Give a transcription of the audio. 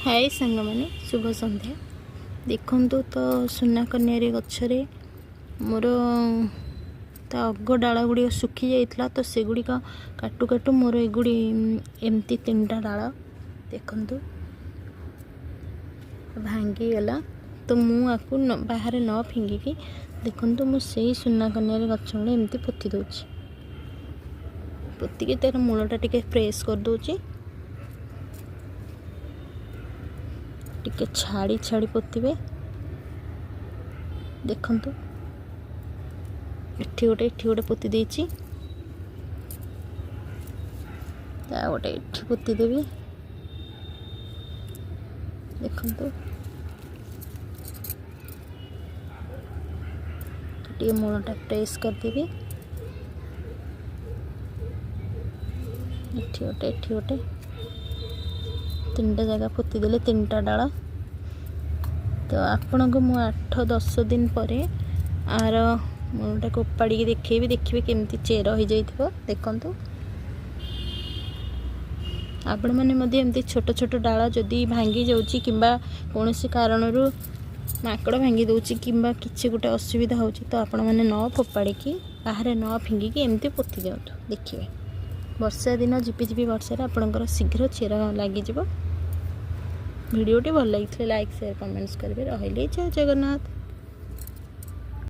ହାଏ ସାଙ୍ଗମାନେ, ଶୁଭ ସନ୍ଧ୍ୟା। ଦେଖନ୍ତୁ ତ, ସୁନା କନିଆରୀ ଗଛରେ ମୋର ତା ଅଗ ଡାଳ ଗୁଡ଼ିକ ଶୁଖି ଯାଇଥିଲା, ତ ସେଗୁଡ଼ିକ କାଟୁ କାଟୁ ମୋର ଏଗୁଡ଼ି ଏମିତି ତିନିଟା ଡାଳ ଦେଖନ୍ତୁ ଭାଙ୍ଗିଗଲା। ତ ମୁଁ ଆକୁ ବାହାରେ ନ ଫିଙ୍ଗିକି ଦେଖନ୍ତୁ ମୁଁ ସେଇ ସୁନା କନିଆରୀ ଗଛ ମୂଳେ ଏମିତି ପୋତି ଦେଉଛି। ପୋତିକି ତା'ର ମୂଳଟା ଟିକେ ପ୍ରେସ୍ କରିଦେଉଛି। ଟିକେ ଛାଡ଼ି ଛାଡ଼ି ପୋତିବେ। ଦେଖନ୍ତୁ, ଏଠି ଗୋଟେ, ଏଠି ଗୋଟେ ପୋତି ଦେଇଛି, ତା ଗୋଟେ ଏଠି ପୋତିଦେବି। ଦେଖନ୍ତୁ, ଟିକେ ମୂଳଟା ପ୍ରେସ୍ କରିଦେବି। ଏଠି ଗୋଟେ, ଏଠି ଗୋଟେ, ତିନିଟା ଜାଗା ପୋତିଦେଲେ ତିନିଟା ଡାଳ। ତ ଆପଣଙ୍କୁ ମୁଁ 8-10 ଦିନ ପରେ ଆର ମୂଳଟାକୁ ଉପାଡ଼ିକି ଦେଖେଇବି, ଦେଖିବେ କେମିତି ଚେର ହେଇଯାଇଥିବ। ଦେଖନ୍ତୁ, ଆପଣମାନେ ମଧ୍ୟ ଏମିତି ଛୋଟ ଛୋଟ ଡାଳ ଯଦି ଭାଙ୍ଗି ଯାଉଛି କିମ୍ବା କୌଣସି କାରଣରୁ ମାଙ୍କଡ଼ ଭାଙ୍ଗି ଦେଉଛି କିମ୍ବା କିଛି ଗୋଟେ ଅସୁବିଧା ହେଉଛି, ତ ଆପଣମାନେ ନ ଫୋପାଡ଼ିକି, ବାହାରେ ନ ଫିଙ୍ଗିକି ଏମିତି ପୋତି ଦିଅନ୍ତୁ। ଦେଖିବେ, ବର୍ଷା ଦିନ ଝିପିଝିପି ବର୍ଷାରେ ଆପଣଙ୍କର ଶୀଘ୍ର ଚେର ଲାଗିଯିବ। ଭିଡ଼ିଓଟି ଭଲ ଲାଗିଥିଲେ ଲାଇକ୍, ସେୟାର, କମେଣ୍ଟସ୍ କରିବେ। ରହିଲି, ଜୟ ଜଗନ୍ନାଥ।